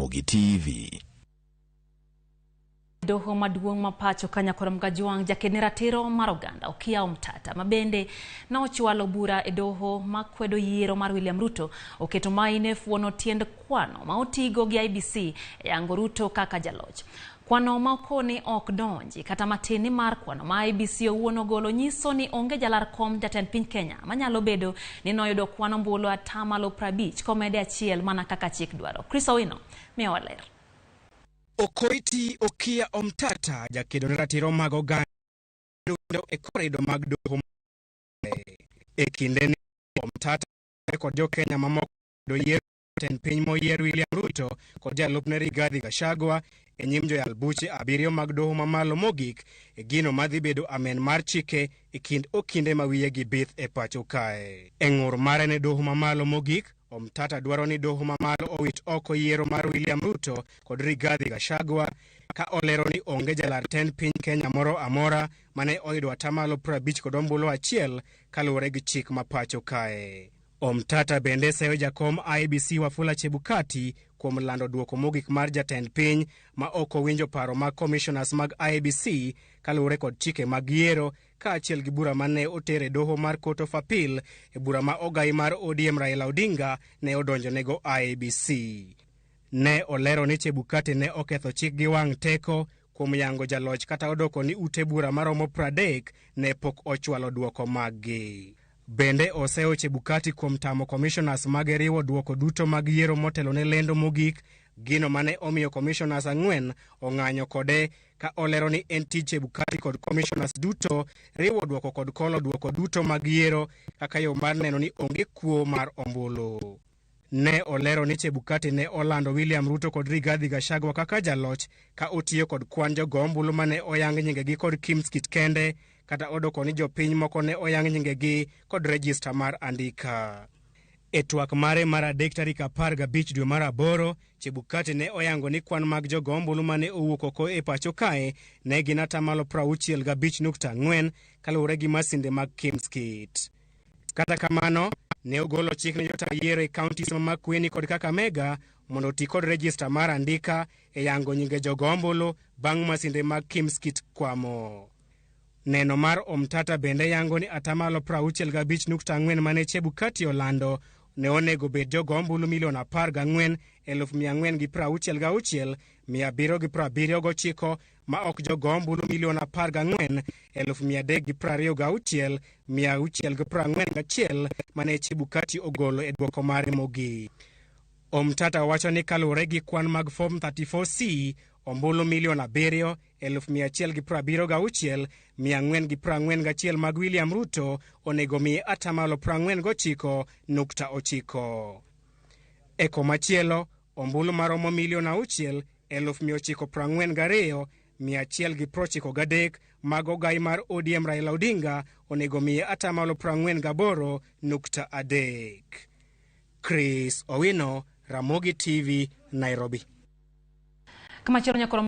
Ramogi TV. Doho maduong' ma pacho ka Nyakorom Kajwang' jaked ne ratiro mar oganda Okiya Omtata ma bende nochwalo bura e doho makwedo yiero mar William Ruto oketo maino e fuono tiend kwano ma otigo gi IEBC e yango Ruto kaka jaloch. Kwano ma okoni ok donji kata matin ni mar kwano ma IEBC owuon ogolo nyiso ni onge jalar kom jatend piny Kenya manyalo bedo ni noyudo kwan ombulu 50% komede achiel mana kaka chik dwaro. Chris Owino miyowa ler. Okoiti Okiya Omtata jakedo ne ratiro mag oganda e korido mag doho e kinde ni Omtata kod jo-Kenya mamoko yiero jatend piny moyier William Ruto kod jalupne Rigathi Gachagua e nyim joyal buche abiriyo mag doho mamalo mogik e gino madhi bedo amen mar chike e kind okinde ma wiyegi bith e pacho kae. E ng'ur mare ne doho mamalo mogik, Omtata dwaro ni doho mamalo owit oko yiero mar William Ruto kod Rigathi Gachagua ka olero ni onge jalar tend piny Kenya moro amora mane oyudo 50% kod ombulu achiel kaluwore gi chik ma pacho kae. Omtata bende seyo jakom IEBC Wafula Chebukati kuom lando duoko mogik mar jatend piny ma ok owinjo paro mag commissioners mag IEBC kaluwore kod chike mag yiero kaachiel gi bura mane oter e doho mar Court of Appeal e bura ma ogai mar ODM Raila Odinga ne odonjonego IEBC. Ne olero ni Chebukati ne oketho chik gi wang' teko kuom yango jaloch kata odoko ni ute bura maromo 30 ne pok ochwalo duoko maggi. Bende oseyo Chebukati kuom tamo commissioners mage riwo duoko duto mag yiero motelo ne lendo mogik, gino mane omiyo commissioners ang'wen ong'anyo kode ka olero ni en tij Chebukati kod commissioners duto riwo duoko kod kolo duoko duto mag yiero kaka yo mar neno ni onge kuo mar ombulu. Ne olero ni Chebukati ne olando William Ruto kod Rigathi Gachagua kaka jaloch ka otiyo kod kwan jogo ombulu mane oyang nyingegi kod KIEMS kit kende kata odoko ni jopiny moko ne oyang nyingegi kod rejista mar andika. E twak mare mar adek tarik 15 dwe mar aboro, Chebukati ne oyango ni kwan mag jogo ombulu mane owuok oko e pacho kae ne gin 65.4% kaluwore gi masinde mag KIEMS kit. Kata kamano, ne ogolo chik ne jota yiero e counties ma Makueni kod Kakamega mondo oti kod rejista mar andika e yango nyinge jogo ombulu bang' masinde mag KIEMS kit kwamo. Neno mar Omtata bende yango ni 65.4% mane Chebukati olando ne onego bed jogo ombulu milion 14,466,779 ma ok jogo ombulu milion 14,326,641 mane Chebukati ogolo e duoko mare mogik. Omtata wacho ni kaluwore gi kwan mag Form 34C, ombulu milion 7,176,441 mag William Ruto onego mi 49.9. E komachielo, ombulu maromo milion 6,942,193 mag ogai mar ODM Raila Odinga onego miye 48.3. Chris Owino, Ramogi TV, Nairobi. Kamachielo Nyakorom